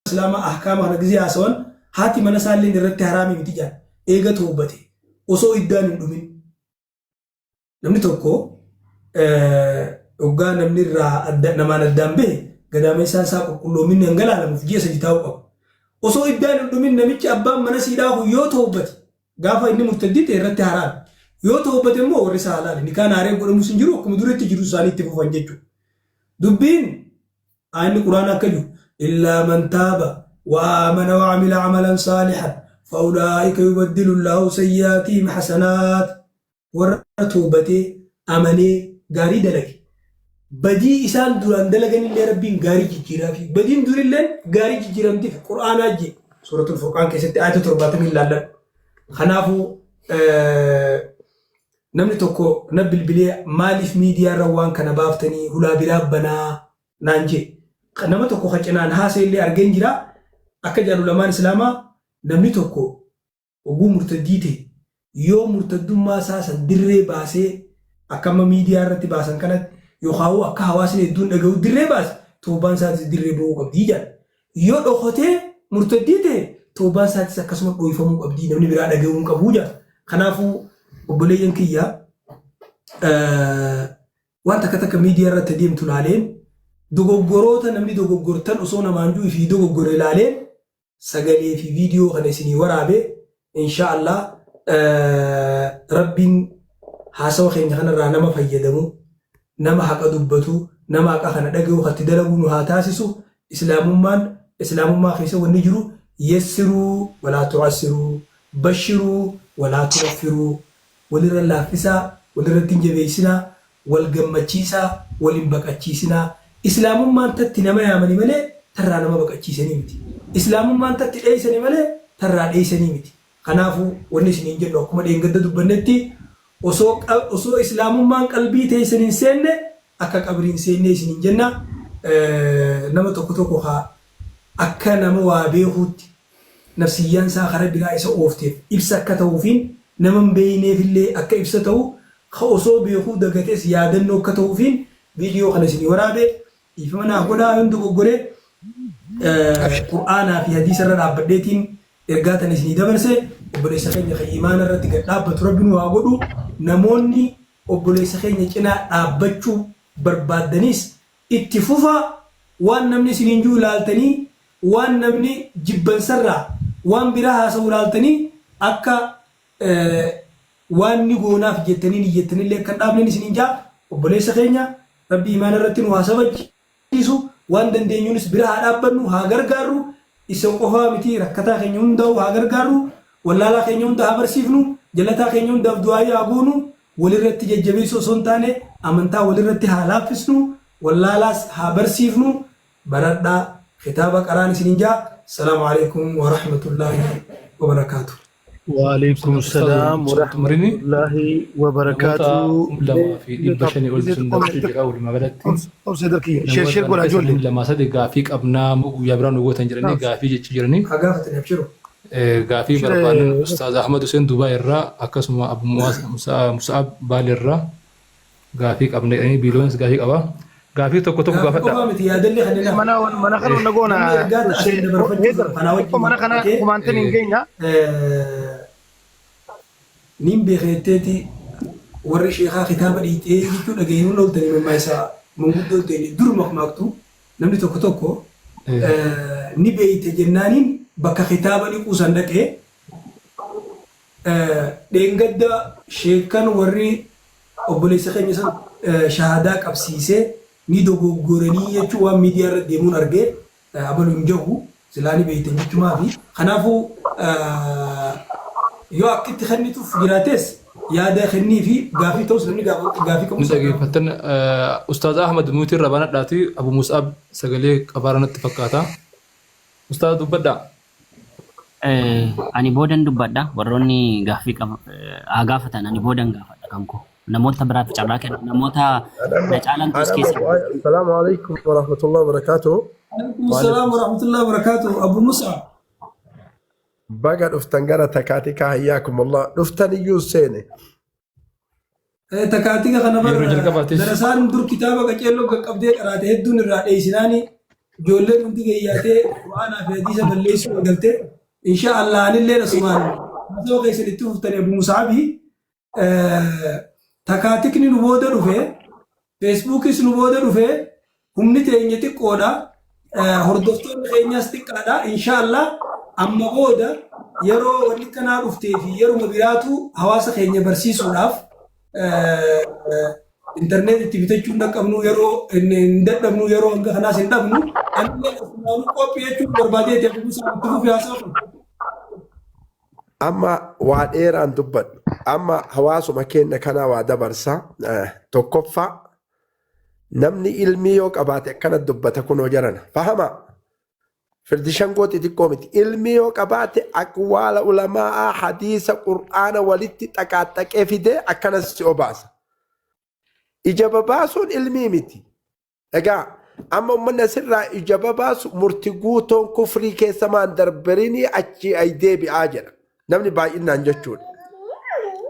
Islaamaa ahkaama kana gizee haasawan haati mana isaalleen irratti haraamii miti jedhan eega tawbate osoo iddaan hin dhumin. Namni tokko hoggaa namni irraa adda namaan addaan bahe gadaameessaan isaa qulqulloominni hanga laalamuuf ji'a 3 taa'uu qaba. Osoo iddaan hin dhumin namichi abbaan mana siidhaa kun yoo tawbate gaafa inni murtaddii ta'e irratti haraami. Yoo tawbate immoo warri isaa halaali. Nikaan haaree godhamus hin jiru, akkuma duritti jiru isaanii itti fufan jechuudha. Dubbiin Aayanni Qur'aana akka jiru illaa man taaba wa aamana wa amila amalan saalihan fa ulaa'ika yubaddilu Allaahu sayyi'aatihim hasanaat. Warra toobatee amanee gaarii dalage badii isaan duraan dalaganillee Rabbiin gaarii jijjiiraafi, badiin durilleen gaarii jijjiiramtiif Qur'aanaa jee Suuratul Furqaan keessatti aayata 70 laalladhu. Kanaafuu namni tokko na bilbilee maaliif miidiyaa irra waan kana baaftanii hulaa biraa banaa naan jee. Nama tokko ka cinaan haasa'e illee argeen jira. Akka jedhan ulamaan Islaamaa, namni tokko oguu murtaddii ta'e yoo murtaddummaa isaa san dirree baasee akka amma miidiyaa irratti baasan kanatti yookaan akka hawaasni hedduun dhaga'u dirree baase, toobaan isaatis dirree ba'uu qabdii jedhan. Yoo dhokotee murtaddii ta'e toobaan isaatis akkasuma dhooyfamuu qabdii, namni biraa dhaga'uu hin qabu jedhan. Kanaafuu obboleeyyan kiyya, waan takka takka miidiyaa irratti adeemtu laaleen, dogoggoroota namni dogoggortan osoo namaan jiru fi dogoggore laaleen sagalee fi viidiyoo kana isinii waraabe. Insha Allah Rabbiin haasawa keenya kanarraa nama fayyadamu, nama haqa dubbatu, nama haqa kana dhaga'u katti dalagu nu haa taasisu. Islaamummaan, islaamummaa keessa wanni jiru yassiruu walaa tu'assiruu, bashiruu walaa tunaffiruu, walirra laaffisaa, walirratti hin jabeessinaa, wal gammachiisaa, wal hin baqachiisinaa. Islaamummaan tatti nama yaamani malee tarraa nama baqachiisanii miti. Islaamummaan tatti dheeysani malee tarraa dheeysanii miti. Kanaafuu wanni isiniin jennu akkuma dheengadda dubbannetti osoo osoo islaamummaan qalbii teeysan hin seenne akka qabrii hin seennee isiniin jenna. Nama tokko tokko ka akka nama waa beekuutti nafsiyyaan isaa kara biraa isa oofteef ibsa akka ta'uufiin, nama hin beeyneefillee akka ibsa ta'u, ka osoo beekuu dagates yaadannoo akka ta'uufiin viidiyoo kana isinii waraabe. Dhiifama naaf godhaa yoon dogoggore. Qur'aanaa fi hadiisa irra dhaabbadheetiin ergaa tana isinii dabarse. Obboleessa keenya kan imaana irratti gad dhaabbatu Rabbi nu haa godhu. Namoonni obboleessa keenya cinaa dhaabbachuu barbaaddaniis itti fufaa. Waan namni isiniin jiru ilaaltanii, waan namni jibbansarraa waan biraa haasa'u ilaaltanii akka waan ni goonaaf jettanii niyyattanillee akka hin dhaabneen isiniin ja'a. Obboleessa keenya Rabbi imaana irratti nu haa sabachiisu, waan dandeenyuunis bira haa dhaabbannu, haa gargaarru. Isa qofaa miti, rakkataa keenya hundaa'u haa gargaarru, wallaalaa keenya hunda haa barsiifnu, jallataa keenya hundaaf du'aayii haa goonu. Walirratti jajjabeessuu osoo hin taane amantaa walirratti haa laaffisnu, wallaalaas haa barsiifnu. Baradhaa, kitaaba qaraan isiniin ja'a. Salaamu alaikum wa rahmatullaahi wa barakaatu. Waalaikum salaam wa rahmatullahi wa Namoota barakaatu. 2500 ol sun dabarsu jira walumaa galatti. Obsa darkiyya. Share Namoota share kana godhaa keessa ijoollee. namni lamaa sadi gaafii qabnaa moo guyyaa biraa nu gootan jedhanii gaafii jechuu jiranii. Haa gaafatani, abshiru. Gaafii Share barbaadan Ustaaz Ahmad Hussein Dubaay irraa, akkasuma Abu Musa'ab Baale irraa gaafii qabna jedhanii, biiloonis gaafii qaba. Gaafii tokko tokko Gaafii gaafadha. qofaa miti, yaadallee kanneen hafe. Mana kana na goona. Namni ergaa asiin dabarfachuu Heedar fedhu kanaa tokko wajjin mana wal kana qabatee kumaantan hin geenya. Nin beeka jetteeti warri sheekaa kitaaba dhiitee jechuu dhageenyuun ooltanii mammaaksa manguddoon teenya dur makmaaktu. Namni tokko tokko ni beeyte jennaaniin bakka kitaaba dhiquu san dhaqee dheengadda sheekkan warri obboleessa keenya san shahaadaa qabsiisee ni dogoggoranii jechuun waan miidiyaa irra deemuun argee abalu hin jahu silaa ni beeytan jechumaafi. Kanaafuu yoo akkitti kennituuf jiraates yaada kennii fi gaafii ta'us namni gaafii Ni qabus haa gaafatu. dhageeffattan. Ustaaz Ahmad mutii irra banadhaati. Abu Mus'ab sagalee qabaara natti fakkaata. Ustaaz, dubbadhaa. Ani boodan dubbadha. Warroonni gaaffii qab haa gaafatan. Ani boodan gaafadha kan koo. Namoota biraaf carraa kenna. Namoota na caalantu as keessa. السلام عليكم ورحمة الله وبركاته. Alaikum salaam wa rahmatullahi wa barakatuh. Abu Mus'ab. Baga dhuftan gara takaatika, حياكم الله. Dhuftan iyyuu seene. Takaatika kana bar Yeroo jalqabaatiif darasaan dur kitaaba qaceelloo qaqqabdee qaraate hedduun irraa dheeysinaani. Ijoolleen hundi gayyaatee Qur'aanaa fi hadiisa balleessuu eegalte. Insha Allah anillee asumaan haasawaa keessan itti fuftanii Abu Musaabii takaatikni nu booda dhufe, Feesbuukis nu booda dhufe, humni teenya xiqqoodha, hordoftoonni keenyas xiqqaadha. Insha Allah amma booda yeroo wanni kanaa dhuftee fi yeruma biraatu hawaasa keenya barsiisuudhaaf internet itti bitachuu hin dhaqqabnu, yeroo hin dadhabnu, yeroo hanga kanaas hin dhabnu. Anillee asumaanuu qophii jechuun barbaadeeti. Abu Musaab, itti fufi haasaa kun. Amma waa dheeraan dubbadhu. Amma hawaasuma keenya kanaa waa dabarsa. Tokkoffaa, namni ilmii yoo qabaate akkana dubbata kunoo jarana. Fahama. Firdi shangoo xixiqqoo miti. Ilmii yoo qabaate aqwaala ulamaa'aa, hadiisa, qur'aana walitti xaqaaxaqee fidee akkanas si obaasa. Ija babaasuun ilmii miti. Egaa amma uummanni asirraa ija babaasu murti guutoon kufrii keessa maan darberinii achii ay deebi'aa jedha. Namni baay'inaan jechuudha.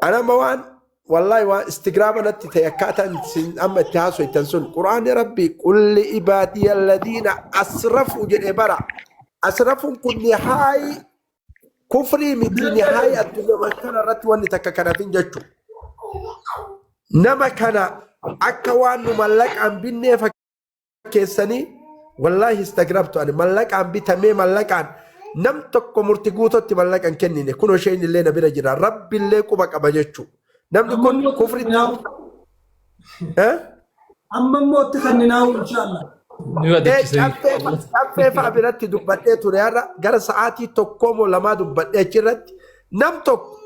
Ana amma waan wallaahi waan istigraaba natti ta'e akkaataan isin amma itti haasoytan sun. Qur'aanni Rabbii qulli ibaadiya alladhiina asrafuu jedhee bara. Asrafuun kun nihaayi kufrii miti, nihaayi addunyaa kana irratti wanni takka kanaaf hin jechuudha. Nama kana akka waan nu mallaqaan binnee fakkeessanii, wallaahi istagrabtu. Ani mallaqaan bitamee, mallaqaan nam tokko murti guutotti mallaqa hin kennine. Kun isheen illee na bira jira, rabbillee quba qaba jechuu. Namni Amma kun immoo kufritti eh? Amma immoo itti kenninaahu inshallah. Nu Ee, yaadachiisanii. Caffee fa'a biratti dubbadhee ture. Har'a gara sa'aatii tokkoo moo lamaa dubbadhee achirratti nam tokko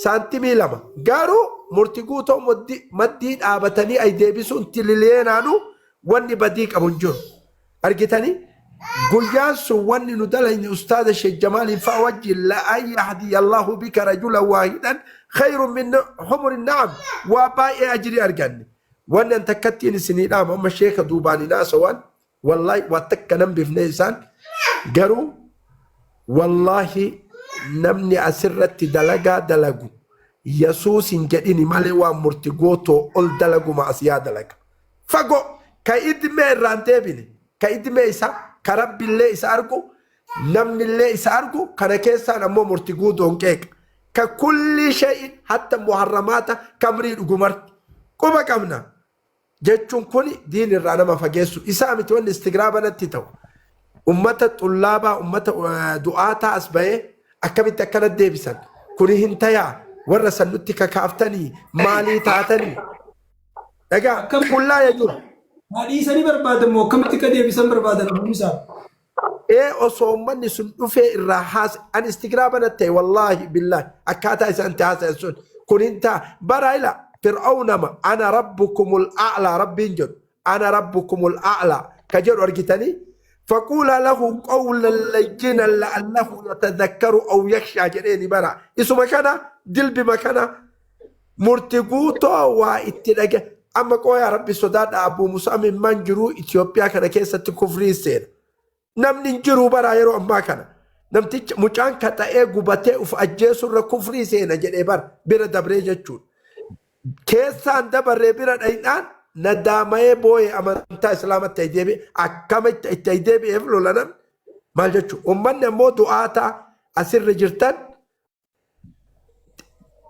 saantimii 2 garuu murti guutoo maddii dhaabatanii ay deebisuun tililiyeenaanu wanni badii qabu hin jiru. Argitanii, guyyaan sun wanni nu dalayne ustaaza Sheekh Jamaaliin fa'a wajjin la an yahdiya Allahu bika rajulan waahidan khayrun min humuri na'am, waa baay'ee ajrii arganne. Wanni an takkattiin isinii dhaamu, amma sheeka duubaan hin haasawan, wallaahi waa takka nan bifne isaan garuu wallaahi namni asirratti dalagaa dalagu Yesuus hin jedhini malee waan murti gootoo ol dalaguma as yaa dalaga. Fagoo ka idmee irraan deebine, ka idmee isa ka rabbillee isa argu, namnillee isa argu, kana keessaan ammoo murti guutoon qeeqa. Ka kulli shay'in hatta muharramaata kamrii dhugumarti quba qabna jechuun kun diin irraa nama fageessu isaa miti. Wanni istigraaba natti ta'u ummata xullaabaa, ummata du'aataa as bahee akkamitti akkana deebisan kuni hin tayaa, warra san nutti kakaaftanii maalii taatanii dhagaa Akkam qullaa jechuudha. Haadhiisanii barbaadan moo akkamitti akka deebisan barbaadan, Abu Musaab? Ee, osoo uummanni sun dhufee irraa haasa ani istigraaba natti ta'e, wallaahi billaahi akkaataa isaan itti haasayan sun kun hin ta'a. Bara ila fir'aawnama ana rabbukumul a'laa rabbiin jedhu, ana rabbukumul a'laa ka jedhu argitanii, faquulaa lahu qawlan layyinan la'allahu yatadhakkaru aw yakhshaa jedheeni. Bara isuma kana dilbima kana murti guutoo waa itti dhage. Amma qooyaa rabbi sodaadha. Abuu Musaa mimmaan jiruu Itoophiyaa kana keessatti kufrii seena namni hin jiruu baraa. Yeroo ammaa kana namticha mucaan kaxa'ee gubatee uf ajjeesurra kufrii seena jedhee bara bira dabree jechuudha. Keessaan dabarree bira dhayinaan nadaamayee boo'ee amantaa islaamatti ay deebi'e. Akkamitti itti ay deebi'eef lola namni maal jechuudha? Uummanni ammoo du'aataa asirra jirtan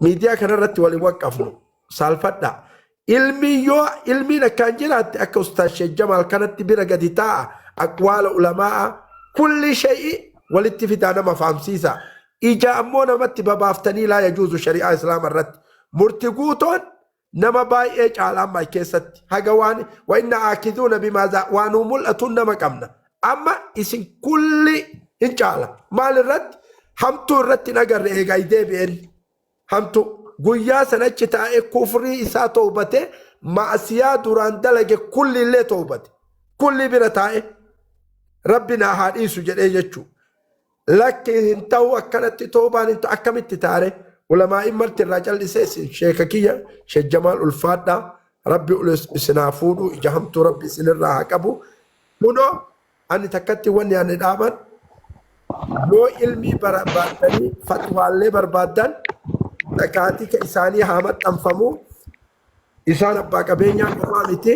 miidiyaa kanarratti waliin waqqafnu saalfadha. Ilmi yoo ilmiin akkaan jiraatte akka Ustaaz Sheekh Jamaal kanatti bira gadi taa'a, aqwaala ulamaa'a kulli shay'i walitti fidaa nama fahamsiisa. Ija ammoo namatti babaaftanii laa yajuuzu shari'aa islaama irratti. Murti guutoon nama baay'ee caala amma keessatti haga waan wa inna aakiduuna bimaa waa nuu mul'atuun nama qabna. Amma isin kulli hin caala. Maal irratti? Hamtuu irratti hin agarre eegaa deebi'een. Hamtu guyyaa san achi taa'ee kufrii isaa toobate, maasiyaa duraan dalage kulli illee toobate. Kulli bira taa'e rabbi naa haa dhiisu jedhee jechuu. Lakki, hin ta'u akkanatti toobaan hin ta'u. Akkamitti taare? Ulamaa'iin marti irraa callisee. Isin sheeka kiyya Sheek Jamaal ulfaadhaa, rabbi isin haa fuudhu, ija hamtuu rabbi isinirraa haa qabu. Kunoo ani takkatti wanni ani dhaaban, yoo ilmii barbaaddanii fatwaallee barbaaddan dhakaatika isaanii haa maxxanfamu. Isaan abbaa qabeenyaa qofaa miti.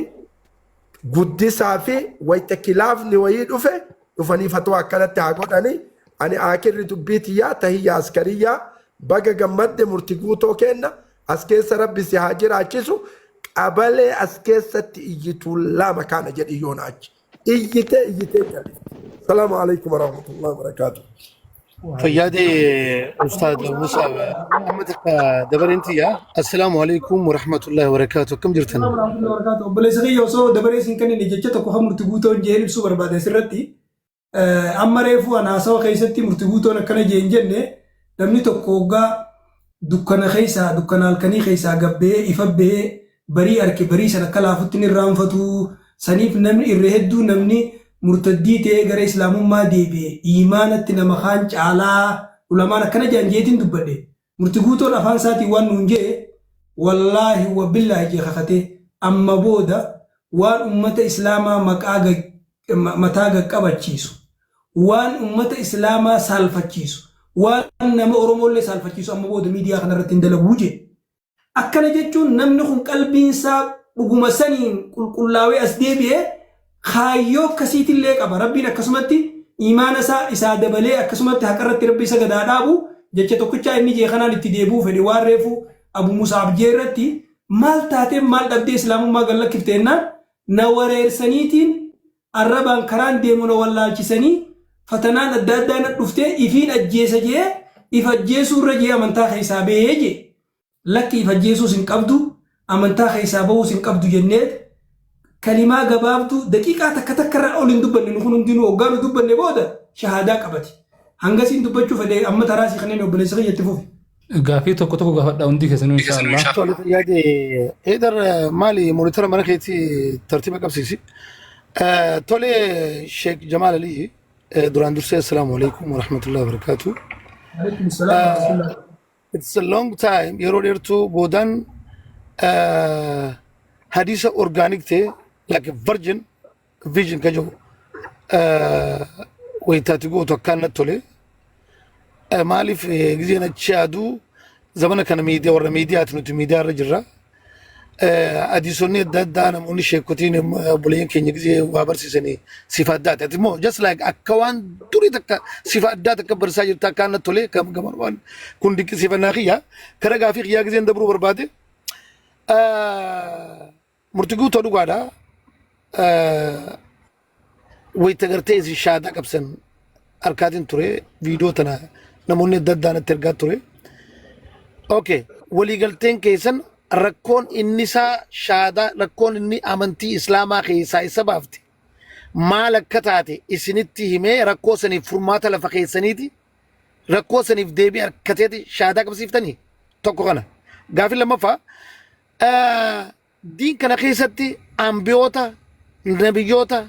Guddisaa fi wayta kilaafni wayii dhufe dhufanii fatwaa akkanatti haa godhanii. Ani aakirri dubbii tiyyaa tahiyya askariyyaa baga gammadde murti guutoo kenna as keessa Rabbi si haa jiraachisu. Qabalee as keessatti iyyituu lama kana jedhi yoona achi iyyitee iyyitee jalli. Salaamu alaikum warahmatullahi wabarakaatuh. Fayyaadee Ustaad Musa amma takka dabareen tiyya. Assalaamu alaikum warahmatullahi wabarakaatuh. Akkam jirtan? Obboleessa kiyya, osoo dabaree siin kennine jecha tokko kan murti guutoon jeen ibsuu barbaade asirratti. Amma reefu an haasawa keessatti murti guutoon akkana jeen jenne, namni tokko hoggaa dukkana keessaa, dukkana halkanii keessaa gabbee ifa bahee barii arke, barii san akka laafutti ni irraanfatu. Saniif namni irra hedduu, namni murtaddii ta'ee gara islaamummaa deebi'e iimaanatti nama kaan caalaa, ulamaan akkana jaan jeetiin dubbadhe. Murti guutoon afaan isaatiin waan nuun jee, wallaahi wa billaahi jee kakatee, amma booda waan ummata islaamaa maqaa mataa gaqqabachiisu, waan ummata islaamaa saalfachiisu, waan nama Oromollee saalfachiisu amma booda miidiyaa kanarratti hin dalaguu jee. Akkana jechuun namni kun qalbiinsaa dhuguma saniin qulqullaawee as deebi'ee kaayyoo akkasiitillee qaba. Rabbiin akkasumatti imaana isaa isaa dabalee akkasumatti haqarratti Rabbi isa gadaa dhaabu. Jecha tokkichaa inni jee kanaan itti deebi'uu fedhe. Waan reefu Abu Musaab jee irratti, maal taateen, maal dhabdee islaamummaa gad lakkifte jennaan, na wareersaniitiin arrabaan karaan deemu na wallaalchisanii, fatanaan adda addaa na dhuftee ifiin ajjeesa jee, if ajjeesuu irra jee amantaa keessaa bahee jee. Lakki, if ajjeesuus hin qabdu, amantaa keessaa bahuus hin qabdu jenneet kalimaa gabaabduu daqiiqaa takka takka irraa ol hin dubbanne. Nu kun hundinuu hoggaa nu dubbanne booda shahaadaa qabate. Hangasiin dubbachuu fedhe. Amma taraa si kanneen, obboleessa kiyya, itti fufi. Gaafii tokko tokko gaafadha hundi keessanuu, inshaallah. Tole, fayyaadee Eedar maali monitor mana keetii tartiiba qabsiisi. Tole, Sheek Jamaal Aliyyi, duraan dursee assalaamu alaikum warahmatullahi wabarakatuh. Alaikum salaam wa rahmatullah. It's a long time, yeroo dheertuu boodaan hadiisa organic ta'e, like a virgin vision ka jiru wayitaati gootu akkaan natti tole. Maaliif gizeen achi yaadu zamana kana miidiyaa, warra miidiyaati, nuti miidiyaa irra jirra. Hadiisonni adda addaa namoonni sheekotiin obboleeyyan keenya gizee waa barsiisanii sifa addaati. Ati immoo just like akka waan durii takka sifa addaa takka barsiisaa jirta, akkaan natti tole gama waan kun dinqisiifannaa kiyya. Kara gaafii kiyyaa gizeen dabruu barbaade. Murtii guutuu dhugaadha. Wayita gartee isin shaadaa qabsan harkaatiin ture, viidiyoo tana namoonni adda addaa natti ergaa ture. Okay, waliigalteen keessan rakkoon inni isaa shaadaa, rakkoon inni amantii islaamaa keessaa isa baafte maal akka taate isinitti himee, rakkoo saniif furmaata lafa keessaniiti, rakkoo saniif deebii harkateeti shaadaa qabsiiftanii tokko kana. Gaafii lammaffaa, diin kana keessatti ambiyoota, nabiyyoota,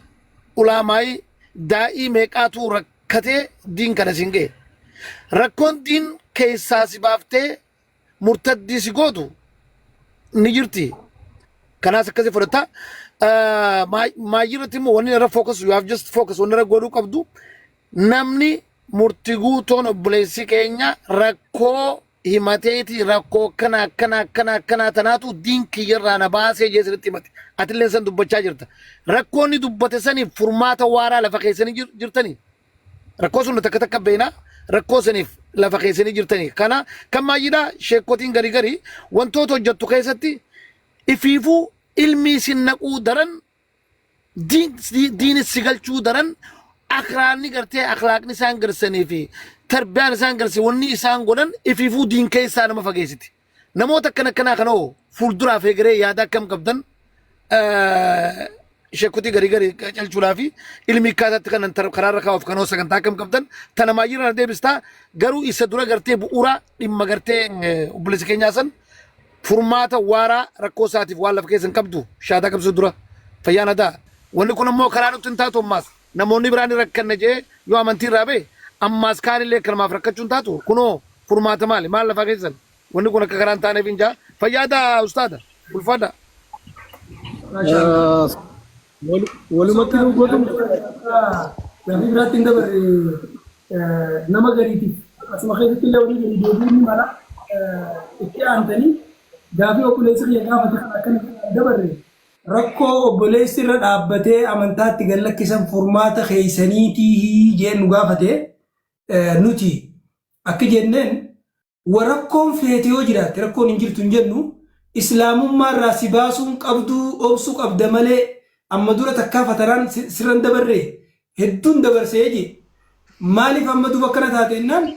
ulaamaayii, daa'ii meeqaatu rakkatee diin kana siin ga'e? Rakkoon diin keessaa si baaftee murtaddii si gootu ni jirti. Kanaas akkasii fudhata. Maayii irratti immoo wanni irra focus, you have just focus, wanni irra godhuu qabdu, namni murtii guutoon obboleessi keenya rakkoo himateeti, rakkoo akkana akkana akkana akkana tanaatu diin kiyyarraa na baasee jee sirriitti himate. Atillee san dubbachaa jirta. Rakkoo inni dubbate saniif furmaata waaraa lafa keessanii jirtanii. Rakkoo sun takka takka beena, rakkoo saniif lafa keessanii jirtanii. Kana kan maayidhaa sheekotiin garii garii wantoota hojjettu keessatti ifiifuu ilmi isin naquu daran, diin si galchuu daran, akraanni gartee akhlaaqni isaan garsanii fi tarbiyaan isaan garsan, wanni isaan godhan ifiifuu diin keessaa nama fageessiti. Namoota akkana akkanaa kana hoo fuulduraaf egeree yaada akkam qabdan? Sheekutii garii garii calchuudhaa fi ilmi akkaataatti kanan karaarra kaa'uuf kanoo sagantaa akkam qabdan? Tana maayyirra na deebistaa. Garuu isa dura gartee bu'uura dhimma gartee obboleessa keenyaa san furmaata waaraa rakkoo isaatiif waan lafa keessa hin qabdu shaadaa qabsiisuu dura. Fayyaan hadaa wanni kun immoo karaa nutti hin taatu. Ammaas namoonni biraan ni rakkanne jee yoo amantii irraa ba'e, ammaas kaanillee akka namaaf rakkachuu hin taatu. Kunoo furmaata maali, maal lafaa keessan wanni kun akka karaa hin taaneef hin jaa. Fayyaada ustaada, ulfaadha. Walumatti nu godhu, gaafii biraatti hin dabarre. Nama gariitiif asuma keessatti illee walii gadi deebiin ni mala. Itti aantanii gaafii obboleessi kiyya gaafate kana akkana dabarre. Rakkoo obboleessi irra dhaabbatee amantaatti gad lakkisan furmaata keeysaniitii jeen nu gaafate. Nuti akki jenneen wa rakkoon feete yoo jiraatte rakkoon hin jirtu hin jennu islaamummaa irraa si baasuun qabduu obsuu qabda malee amma dura takkaa fatanaan sirran dabarre hedduun dabarsee jee maaliif amma duba akkana taate jennaan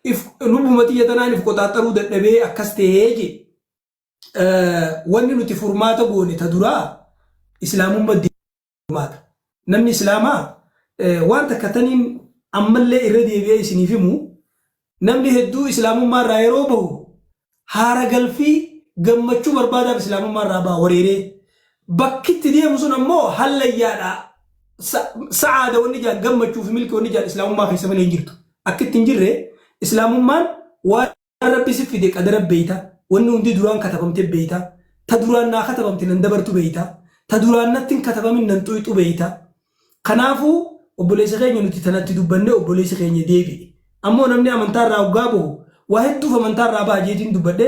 if lubbuma tiyya tanaan if qoxaaxaruu dadhabee akkas ta'ee jee. Wanni nuti furmaata goone ta duraa islaamumma furmaata. Namni islaamaa waan takka taniin ammallee irra deebi'ee isiniif himu namni hedduu islaamummaa irraa yeroo bahu haara galfii gammachuu barbaadaaf islaamummaa irraa baha wareeree. Bakki itti deemu sun ammoo hallayyaadha. Sa'aada wanni jaan gammachuu fi milkii wanni jaan islaamummaa keessa malee hin jirtu. Akka itti hin jirre islaamummaan waan Rabbi si fide qadara beeyta wanni hundi duraan katabamte beeyta ta duraan naa katabamte nan dabartu beeyta ta duraan natti hin katabamin nan xuyxu beeyta kanaafuu obboleessa keenya nuti tanatti dubbanne obboleessi keenya deebi'e ammoo namni amantaa irraa hoggaa bahu waa hedduuf amantaa irraa baha jeetiin dubbadhe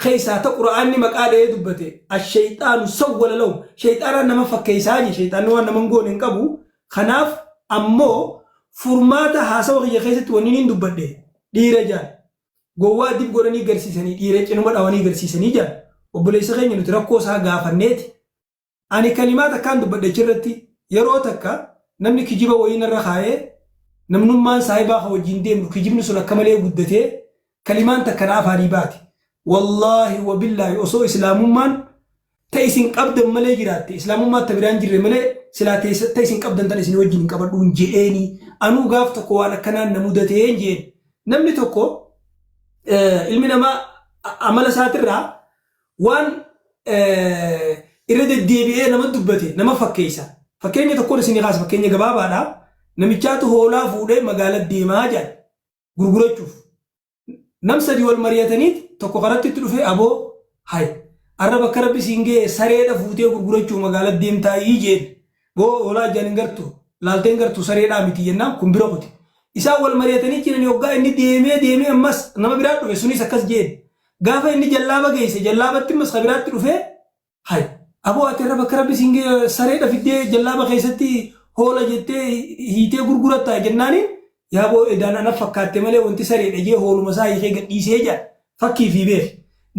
keessaa ta qura'aanni maqaa dha'ee dubbate asheyxaanu sawwala lahum sheyxaanaan nama fakkeessaa je sheyxaanni waan nama hin goone hin qabu kanaaf ammoo furmaata haasawa kiyya keessatti wanni niin dubbadhe dhiira jaan Gowwaa dib godhanii garsiisanii dhiira cinuma dhawanii garsiisanii jedhan. Obboleessa keenya nuti rakkoo isaa gaafanneeti. Ani kalimaa takkaan dubbadhe achirratti yeroo takka namni kijiba wayii narra kaayee namnummaan saahibaa ka wajjin deemnu kijibni sun akka malee guddatee kalimaan takka na afaanii baate. Wallaahi wabillaahi osoo islaamummaan ta isin qabdan malee jiraatte islaamummaa ta biraan jirre malee silaa teessa ta isin qabdan tan isin wajjin hin qabadhuun je'eeni anuu gaaf tokko waan akkanaan na mudateen je'een namni tokko ilmi namaa amala isaatirraa waan irra deddeebi'ee nama dubbate nama fakkeessa fakkeenya tokkoon isinii kaasa fakkeenya gabaabaadha namichaatu hoolaa fuudhee magaala deemaa jedhan gurgurachuuf Nam sadi wal mariyataniit tokko karatti itti dhufee aboo hay arra bakka rabbi siin ga'e sareedha fuutee gurgurachuu magaala deemtaayii jeen boo hoolaa ijaan hin gartu laaltee hin gartu sareedhaa miti jennaan kun bira kuti. Isaan wal mariyatanii jiranii hoggaa inni deemee deemee ammas nama biraa dhufe sunis akkas jeen gaafa inni jallaaba geesse jallaabatti ammas ka biraatti dhufee Hay aboo ati irra bakka rabbi siin ga'e sareedha fiddee jallaaba keessatti hoola jettee hiitee gurguratta jennaaniin yaa boo edaan ana fakkaatte malee wanti sareedha jee hooluma isaa hiikee gadhiisee jedha fakkii fi beeki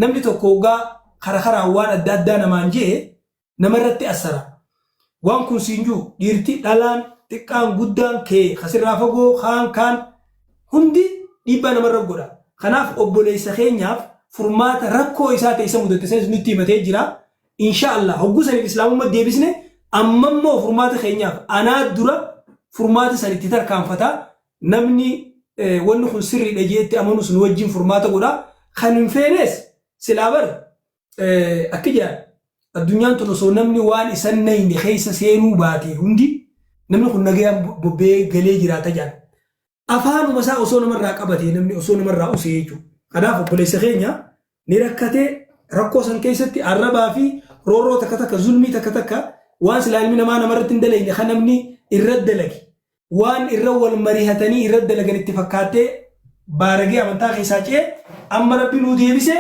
namni tokko hoggaa kara karaan waan adda addaa namaan jee namarratti assara waan kun siin jiru dhiirti dhalaan xiqqaan guddaan kee kasirraa fagoo kaan kaan hundi dhiibbaa namarra godha. Kanaaf obboleessa keenyaaf furmaata rakkoo isaa ta'e isa mudatte sanis nutti himatee jira. Insha Allah hogguu saniif islaamumma deebisne amma immoo furmaata keenyaaf anaa dura furmaata san itti tarkaanfata. Namni wanni kun sirriidha jeetti amanus nu wajjin furmaata godha. Kan hin feenes silaa bar akki jedhan addunyaan tun osoo namni waan isan nayne keessa seenuu baate hundi namni kun nagayaan bobba'ee galee jiraata jedhan. Afaanuma isaa osoo namarraa qabatee namni osoo namarraa usee jechuudha. Kanaaf obboleessa keenya ni rakkatee rakkoo san keessatti arrabaa fi roorroo takka takka zulmii takka takka waan silaa ilmi namaa namarratti hin dalagne kan namni irra dalage waan irra wal marihatanii irra dalagan itti fakkaattee baaragee amantaa keessaa ce'e amma rabbi nuu deebise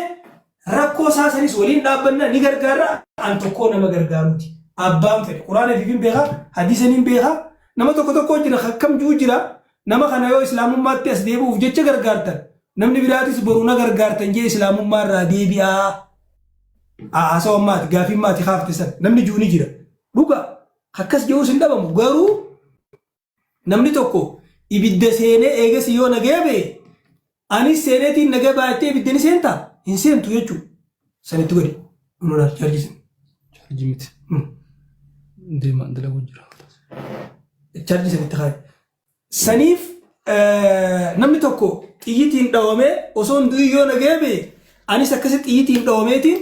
rakkoo isaa sanis waliin dhaabbanna ni gargaarra an tokkoo nama gargaaruuti abbaan fedhe quraana fi hin beeka hadiisa ni beeka nama tokko tokko jira akkam jiru jira nama kana yoo islaamummaatti as deebi'uuf jecha gargaartan namni biraatis boru na gargaartan jee islaamummaa irraa deebi'aa haasawa maati gaafii maati kaafte san namni jiru ni jira dhuga akkas jiruus hin dhabamu garuu namni tokko ibidda seenee eegasi yoo nagaya ba'e anis seeneetiin nagaya ba'attee ibidda ni seentaa hin seentu jechuudha. Sanitti godhi. Nuna chaarjii Chaarjii miti. Deemaa dalaguu jira. Chaarjii sanitti kaaye. Saniif namni tokko xiyyitiin dhawamee osoo hin du'in yoo nagaya ba'e anis akkasi xiyyitiin dhawameetiin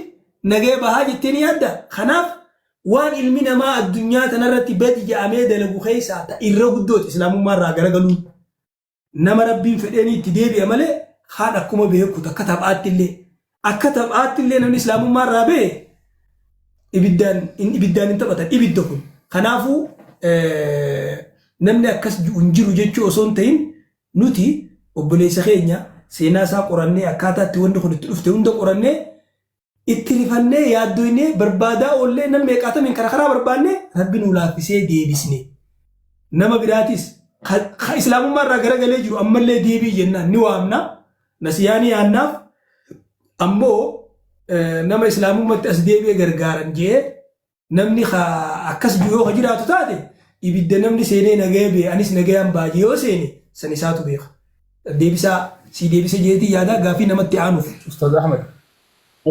nagaya bahaa jettee ni yaadda. Kanaaf Waan ilmi namaa addunyaa tanarratti badi ja'amee dalagu keessaa ta irra guddooti islaamummaa irraa garagaluun. Nama Rabbiin fedheenii itti deebi'a malee kaan akkuma beekutu akka taphaatti illee akka taphaatti illee namni islaamummaa irraa ba'e ibiddaan ibiddaan hin taphatan ibidda kun. Kanaafuu namni akkas ji'u hin jiru jechuu osoo hin ta'in nuti obboleessa keenya seenaa isaa qorannee akkaataa itti wanni kun itti dhufte hunda qorannee Itti rifannee yaaddoynee barbaadaa oollee nam meeqaatamiin kara karaa barbaannee Rabbi nuu laaffisee deebisne. Nama biraatis ka islaamummaa irraa garagalee jiru ammallee deebii jennaan ni waamna. Nasiyaa ni yaannaaf. Ammoo nama islaamummatti as deebi'e gargaaran jee namni ka akkas jiru yoo ka jiraatu taate ibidda namni seenee nagaya bee anis nagayaan ba'a jee yoo seene san isaatu beeka. Deebisaa sii deebise jeetii yaadaa gaafii namatti aanuuf. Ustaaz Ahmed.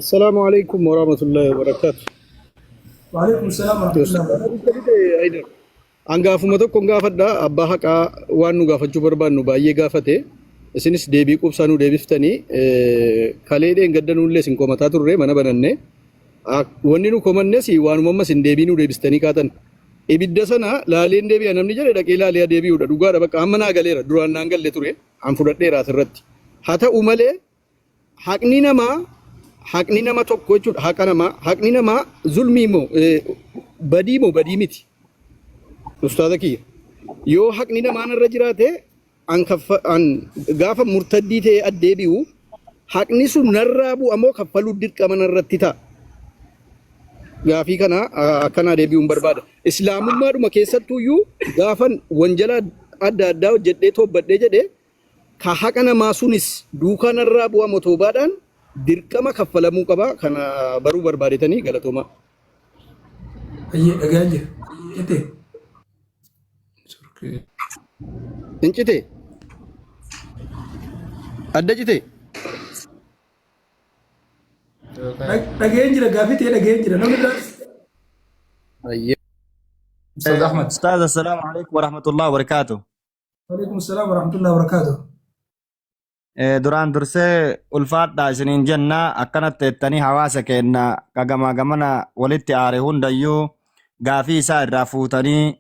Assalaamu alaikum warahmatullahi wabarakatuh. Waalaikum salaam warahmatullahi wabarakatuh. An gaafuma tokkon gaafadha abbaa haqaa waan nu gaafachuu barbaannu baay'ee gaafate isinis deebii quubsaa nu deebiftanii kalee dheengadda nullee isin komataa turre mana bananne wanni nu komannes waanuma amma isin deebii nu deebistanii kaatan ibidda sana laaleen deebi'a namni jedhe dhaqee laalee deebi'uudha dhugaadha bakka amma naa galeera duraan naan galle ture an fudhadheera asirratti haa ta'u malee Haqni namaa haqni nama tokko jechuudha haqa namaa haqni namaa zulmii moo badii moo badii miti ustaaza kiyya yoo haqni namaa narra jiraate an kaffa an gaafa murtaddii ta'ee addeebi'u haqni sun narraa bu'a moo kaffaluu dirqama narratti ta'a gaafii kana akkanaa deebi'uun barbaada islaamummaadhuma keessattuyyuu gaafan wanjala adda addaa hojjedhee toobbadhee jedhee Ka haqa namaa sunis duukaa narraa bu'a moo toobaadhaan dirqama kaffalamuu qaba kana baruu barbaadetanii galatoomaa. Ayyee dhagayaan jira. Jette. Hin cite? Adda cite? Dhagayaan jira gaafii ta'e dhagayaan jira. Namni biraas. Ayyee. Ustaaz Ahmad. Ustaaz, assalaamu alaikum warahmatullahi wabarakatuh. Waalaikum salaam warahmatullahi wabarakatuh. Duraan dursee ulfaadhaa isiniin jenna akkanatti jettanii hawaasa keenya ka gamaa gamana walitti aare hundayyuu gaafii isaa irraa fuutanii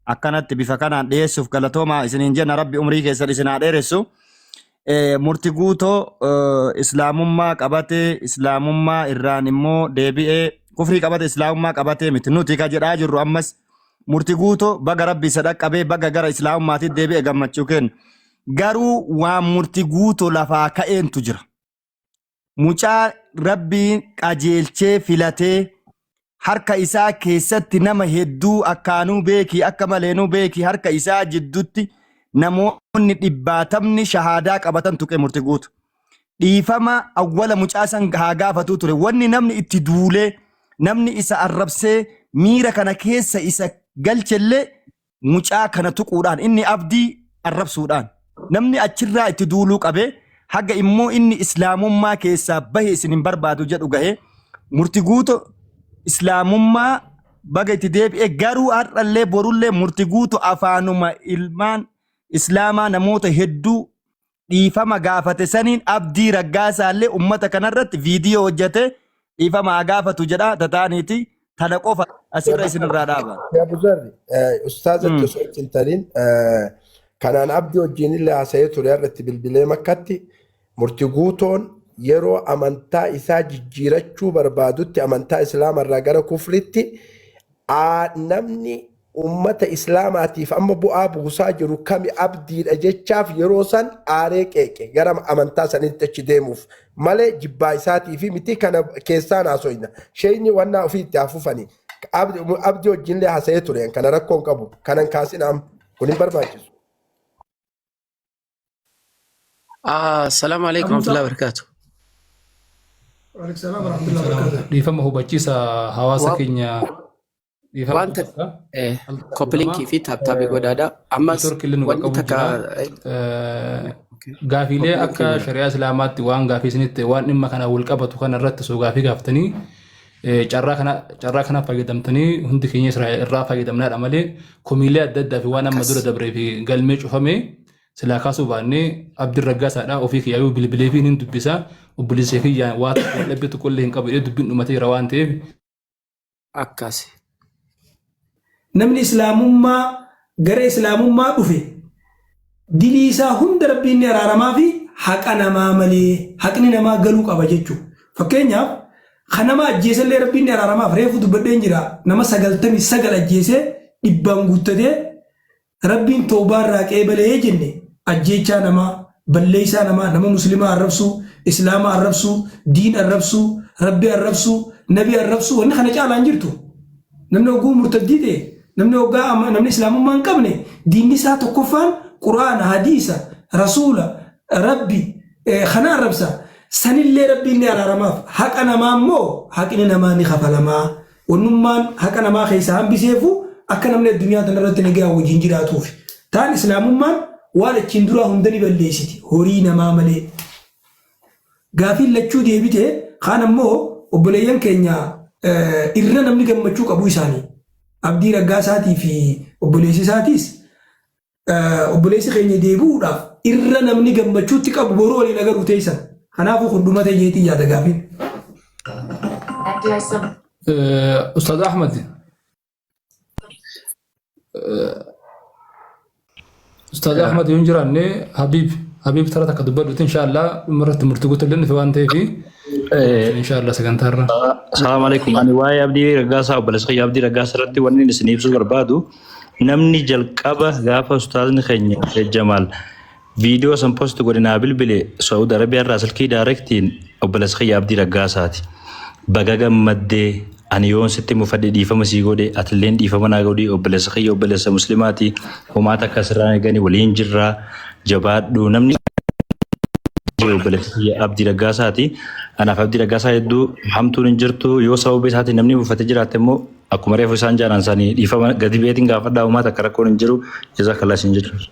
akkanatti bifa kanaan dhiyeessuuf galatoomaa isiniin jenna rabbi umrii keessan isin haa dheeressu. Murti guutoo islaamummaa qabate islaamummaa irraan immoo deebi'ee kufrii qabate islaamummaa qabatee miti nuti ka jedhaa jirru ammas Murti Guuto baga rabbi isa dhaqqabee baga gara islaamummaatti deebi'e gammachuu kenna. Garuu waan murti guuto lafaa ka'eentu jira. Mucaa rabbiin qajeelchee filatee harka isaa keessatti nama hedduu akkaanuu beekii akka maleenuu beekii harka isaa jidduutti namoonni dhibbaatamni shahaadaa qabatan tuqe murti guuto. Dhiifama awwala mucaa san haa gaafatuu ture. Wanni namni itti duulee namni isa arrabsee miira kana keessa isa galchellee mucaa kana tuquudhaan inni abdii arrabsuudhaan namni achirraa itti duuluu qabee haga immoo inni islaamummaa keessaa bahe isin hin barbaadu jedhu gahe murti guuto islaamummaa baga itti deebi'e garuu har'allee borullee murti guuto afaanuma ilmaan islaamaa namoota hedduu dhiifama gaafate saniin Abdii Raggaasaallee ummata kanarratti viidiyoo hojjate dhiifama haa gaafatu jedha tataaniiti tana qofa asirra isinirraa dhaaba. Yaa Buzarri, ustaazatti osoo itti hin tarin kanaan abdii wajjin illee haasa'ee ture har'a itti bilbilee makkatti murti guutoon yeroo amantaa isaa jijjiirachuu barbaadutti amantaa islaamarraa gara kufritti Namni ummata Islaamaatiif amma bu'aa buusaa jiru kami abdiidha jechaaf yeroo san aaree qeeqe gara amantaa sanitti achi deemuuf malee jibbaa isaatiifi miti kana keessaan haasoyna. Sheeyni wannaa ofii itti haa fufani. Abdii wajjinillee haasa'ee ture kana rakkoo hin qabu. Kanan kaasina amma kun hin barbaachisu. Assalaamu alaikum warahmatullahi wabarakatuh. Waalaikum salaam warahmatullahi wabarakatuh. Dhiifama hubachiisa hawaasa keenya dhiifama Wanta hubachiisa. Al takka koppilinkii dhiifama. fi taaptaabii godhaadha. Ammas Network illee nu wanni qaqqabu takka jira. Gaafiilee koppilinkii akka godha. shari'aa islaamaatti waan gaafii isinitti ta'e waan dhimma kana wal qabatu kana irratti osoo gaafii gaaftanii carraa kana carraa kana fayyadamtanii hundi keenya irraa fayyadamnaadha malee komiilee adda addaa fi waan amma Akkas. dura dabree fi galmee cufame silaa kaasuu baannee Abdiin Raggaasaadha ofii kiyyaayuu bilbilee fi nin dubbisa obboleessa kiyyaan waa tokko wal dhabbii tokko illee hin qabu jedhee dubbiin dhumateera waan ta'eef Akkasi. Namni islaamummaa gara islaamummaa dhufe dilii isaa hunda rabbiin ni araaramaa fi haqa namaa malee haqni namaa galuu qaba jechuudha. Fakkeenyaaf kan nama ajjeesellee rabbiin ni araaramaaf reefu dubbadheen jira nama 99 ajjeesee dhibbaan guuttatee Rabbiin towbaa irraa qeebalee jenne ajjeechaa namaa, Balleeysaa namaa, nama muslimaa arrabsuu, islaama arrabsuu, diin arrabsuu, rabbi arrabsuu, nabi arrabsuu wanni kana caalaa hin jirtu. Namni hogguu murtaddii ta'e, namni hoggaa amma namni islaamummaa hin qabne diinni isaa tokkoffaan Qur'aana, hadiisa, rasuula, rabbi kana arrabsa. Sanillee rabbiin ni araaramaaf. Haqa namaa immoo haqni namaa ni kafalamaa. Wannummaan haqa namaa keessaa hambiseefu akka namni addunyaa tanarratti nagayaan wajjin jiraatuufi. Taan islaamummaan waan achiin duraa hunda ni balleessiti horii namaa malee. Gaafiin lachuu deebite kaan ammoo obboleeyyan keenya irra namni gammachuu qabu isaanii. Abdii Raggaasaatii fi obboleessi isaatiis obboleessi keenya deebi'uudhaaf irra namni gammachuutti qabu boruu waliin agaruu teessan. Kanaafuu kun dhumate jeetii yaada gaafiin. Ustaaz Ahmad. Ustaaz Ahmad yoo hin jiraanne Habiib Habiib tara takka dubbadhuti inshaallah dhuma irratti murtii guutuu illee dhufe waan ta'eef inshaallah sagantaarra. Assalamu alaikum. Ani waa'ee Abdii Raggaasaa obboleessa kiyya Abdii Raggaasaa irratti wanni isin ibsuu barbaadu namni jalqaba gaafa ustaazni keenya Sheikh Jamaal viidiyoo san post godhe naa bilbile Saudi Arabiyaa irraa silkii daayirektiin obboleessa kiyya Abdii Raggaasaati. Baga gammaddee ani yoon sitti mufadhe dhiifama sii godhe atilleen dhiifama naa godhi obboleessa kiyya obboleessa muslimaati homaa takka sirraa eegani waliin jirraa jabaadhu namni obboleessa kiyya Abdii Raggaasaati. Anaaf Abdii Raggaasaa hedduu hamtuun hin jirtu yoo sababa isaatiin namni mufate jiraate immoo akkuma reefu isaan jaalan sanii dhiifama gadi beetiin gaafadhaa homaa takka rakkoon hin jiru jazakallah isin jechuudha.